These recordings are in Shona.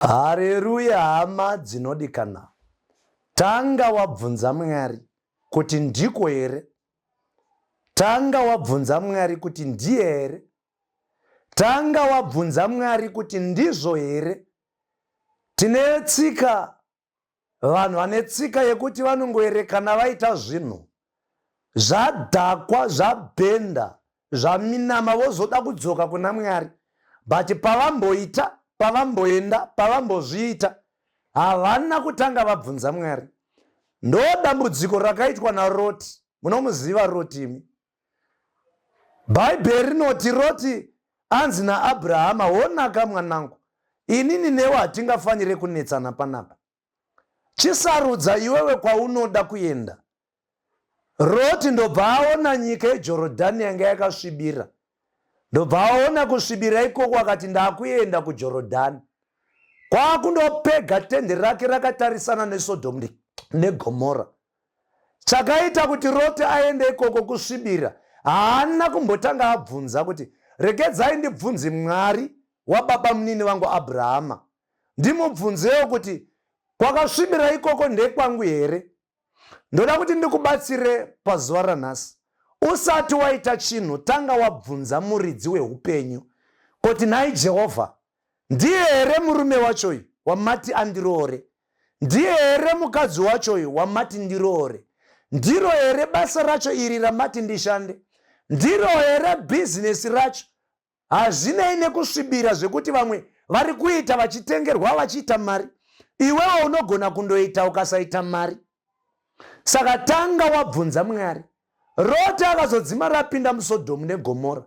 Hareruya hama dzinodikana. Tanga wabvunza Mwari kuti ndiko here? Tanga wabvunza Mwari kuti ndiye here? Tanga wabvunza Mwari kuti ndizvo here? Tine tsika, vanhu vane tsika yekuti vanongoerekana vaita zvinhu zvadhakwa, zvabhenda, zvaminama vozoda kudzoka kuna Mwari, but pavamboita, pavamboenda, pavambozviita havana kutanga vabvunza Mwari. Ndo dambudziko rakaitwa naRoti. Munomuziva Roti imi? Bhaibheri rinoti Roti anzi naAbrahama, honaka mwanangu, inini newe hatingafanire kunetsana panapa. Chisarudza iwewe kwaunoda kuenda. Roti ndobva aona nyika yeJorodhani yanga yakasvibira. Ndobva aona kusvibira ikoko akati ndakuenda kuJorodhani. Kwakundopega tende rake rakatarisana neSodhomu neGomora. Chakaita kuti Roti aende ikoko kusvibira. Haana kumbotanga abvunza kuti regedzai ndibvunze Mwari wababa munini vangu Abrahama. Ndimubvunzewo kuti kwakasvibira ikoko ndekwangu here? Ndoda kuti ndikubatsire pazuva ranhasi. Usati waita chinhu tanga wabvunza muridzi weupenyu kuti nhai Jehovha, ndiye here murume wacho uyu wamati andiroore? Ndiye here mukadzi wacho uyu wamati ndiroore? Ndiro here basa racho iri ramati ndishande? Ndiro here bhizinesi racho? Hazvinei nekusvibira zvekuti vamwe vari kuita vachitengerwa vachiita mari. Iwewe unogona kundoita ukasaita mari. Saka tanga wabvunza Mwari. Roti akazodzima rapinda muSodhomu neGomora.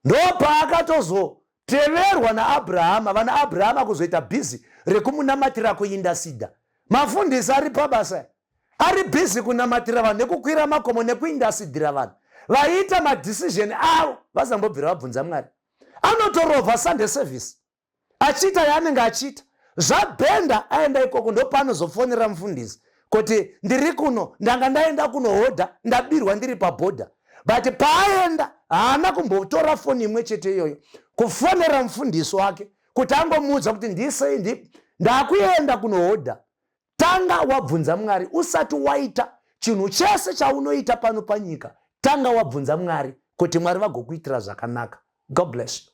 Ndopaakatozoteverwa naAbrahama, vana Abrahama kuzoita bhizi rekumunamatira kuindasida. Mafundisi ari pabasa ari bhizi kunamatira vanhu nekukwira makomo nekuindasidhira vanhu vaiita madecision avo vasambobvira vabvunza Mwari. Anotorovha Sunday service achiita yaanenge achiita zvabhenda aenda ikoko ndopaanozofonera mufundisi kuti ndiri kuno ndanga ndaenda kunohodha ndabirwa ndiri pabhodha but paaenda haana kumbotora foni imwe chete iyoyo kufonera mufundisi wake kuti angomuudza kuti ndisei ndi ndakuenda kunohodha. Tanga wabvunza Mwari usati waita chinhu chese chaunoita pano panyika. Tanga wabvunza Mwari kuti Mwari vagokuitira zvakanaka. God bless you.